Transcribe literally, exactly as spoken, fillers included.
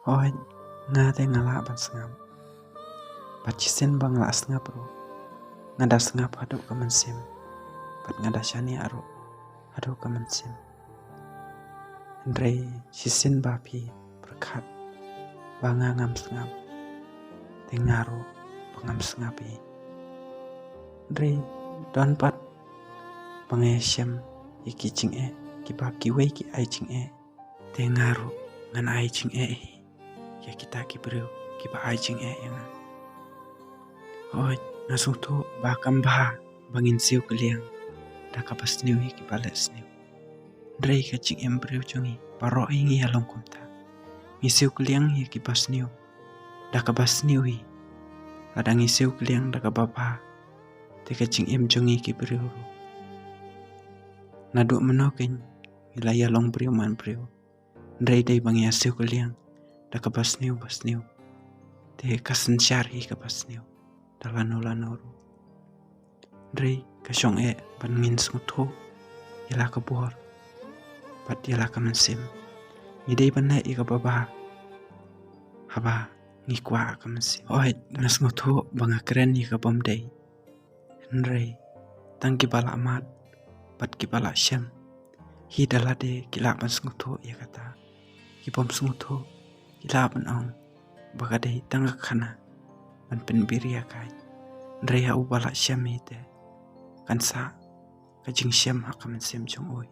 Hooid, nga te nga lah ban sngap. Bad shisien ba nga lah sngap ruh, nga da sngap haduh ka mynsiem. Bad nga da shaniah ruh haduh ka mynsiem. Hynrei shisien ba phi pyrkhat ba nga ngam sngap, te nga ruh ba ngam sngap hi. Hynrei don pat ba nga ïa shem ïa ki jingeh kiba kiwei ki ai jingeh, te nga ruh ngan ai jingeh hi ïa kita ki briew kiba ai jingeh ïa nga. Hooid, nga sngewthuh ba kam bha ba ngin siew kylliang da kaba sniew ïa kiba leh sniew. Hynrei ka jingim briew jong ngi baroh hi ngi ïa long kumta. Ngi siew kylliang ïa kiba sniew da kaba sniew hi. Lada ngi siew kylliang da kaba bha, te ka jingim jong ngi ki briew ruh, naduh mynno kein ngi la ïa long briew man briew. Hynrei dei ba ngi ïa siew kylliang da kaba sniew ba sniew, te ka synshar hi kaba sniew da lano lano ruh. Hynrei ka shong eh ban ngin sngewthuh ïa la ka bor bad ïa la ka mynsiem. Ngi dei ban leh ïa kaba bha haba ngi kwah ka mynsiem. Hooid, nga sngewthuh ba nga kren ïa ka bym dei. Hynrei tang kiba lah mad bad kiba lah shem hi da lade ki lah ban sngewthuh ïa kata. Ki bym sngewthuh ki lah ban ong ba ka dei tang ka khana ban pynbiria kai. Hynrei ha uba lah shem hi te kan sah ka jingshem ha ka mynsiem jong u hi.